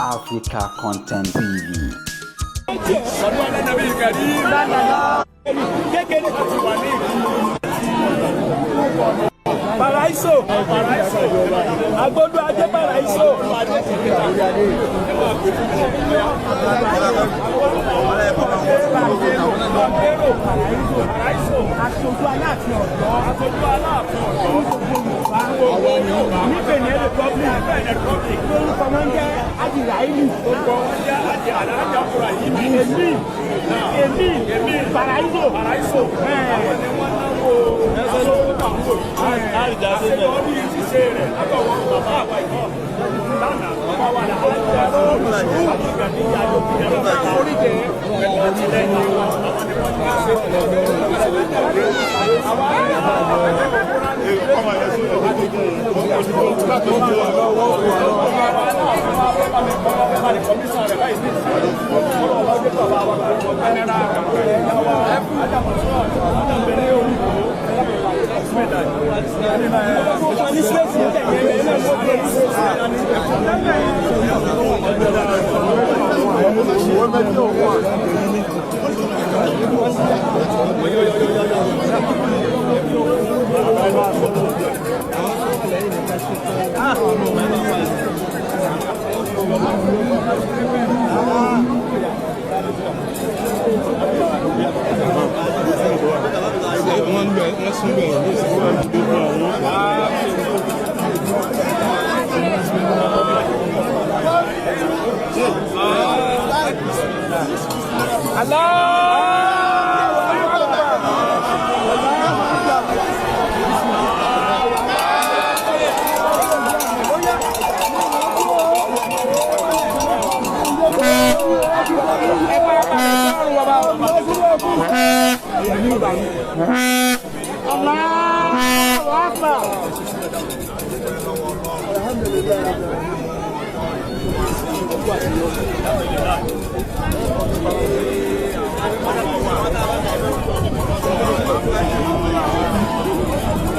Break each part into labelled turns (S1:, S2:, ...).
S1: Africa Content TV.
S2: Kékeré ti wà ní ìlú Paraiso, Agbódú Ajé Paraiso. Paraiso, aṣojú Aláàfin Ọ̀yọ́, aṣojú Aláàfin Ọ̀yọ́, gbogbo Yorùbá ní Benin Republic, Benin Republic. Lórúkọ wọn jẹ́ Adìráìlì, orúkọ wọn jẹ́ Adìráìlì, èmi èmi èmi Paraiso, Paraiso. Àwọn ni wọ́n náwó àṣeyọrí ṣíṣe rẹ̀ látọwọ́ bàbá àwa yìí lánàá, bàbá wa là á jẹ́ àtúgbà ní ìyá oríjẹ pẹ̀lú àtìlẹ́yìn wọn. Àwọn ni wọ́n ní ṣe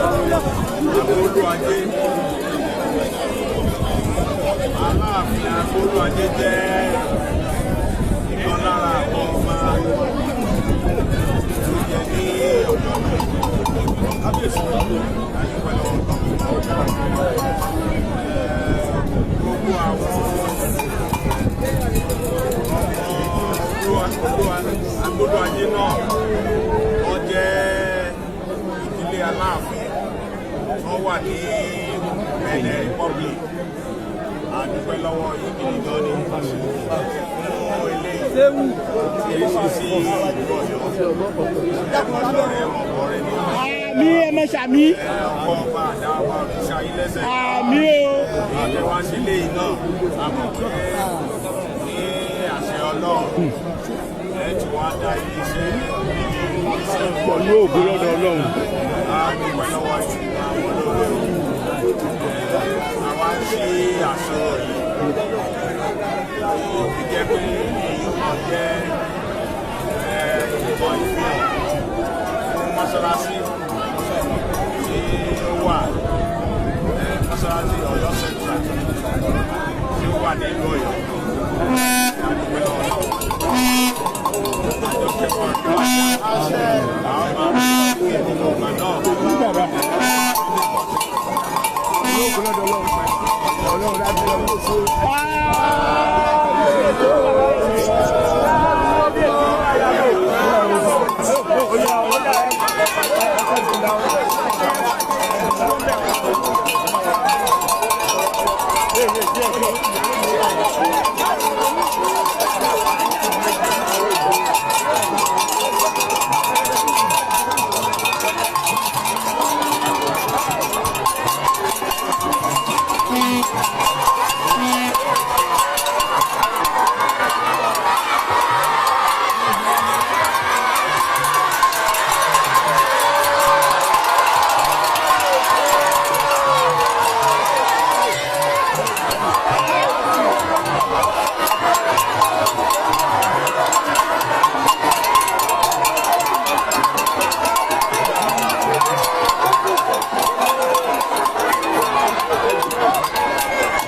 S3: Agbódú Ajé. Aláàfin Agbódú Ajé jẹ́ ìkan lára àwọn ọba tó jẹ ní Ọ̀yọ́ náà. Kábíyèsí ayé pẹ̀lú ọ̀tọ̀. Gbogbo àwọn ọmọ Agbódú Ajé náà, wọ́n jẹ́ ìdílé Aláàfin tó wà ní Benin Republic. A dúpẹ́ lọ́wọ́ yín gidi gan ni fún eléyìí tí ẹ ṣe sí ìlú Ọ̀yọ́. Ọjọ́ rẹ̀ mọ̀kọ́ rẹ̀ ní
S2: Àmín, ẹ mọ̀ sàmí.
S3: Ọkọ̀ ọba àdáwà òrìṣà yín lẹ́sẹ̀.
S2: Àmín o.
S3: Àtẹwà ṣe léyìí náà, a mọ̀ pé ní àṣẹ Ọlọ́run ẹ ti wá dá iléeṣẹ́
S2: Pẹ̀lú ògo lọ́dọ̀ Ọlọ́run.
S3: A dúpẹ́ lọ́wọ́ yín, àwọn olóore o. Àwa ń ṣe àṣọ yìí tó fi jẹ́ pé èyí náà jẹ́ ìbọn ìfihàn fún mọ́ṣáláṣí tí ó wà, mọ́ṣáláṣí Ọ̀yọ́ Central tí ó wà nílùú Ọ̀yọ́. A dúpẹ́ lọ́wọ́ àjọṣepọ̀ àjọ àwọn máa ń fi nínú ọgbà náà.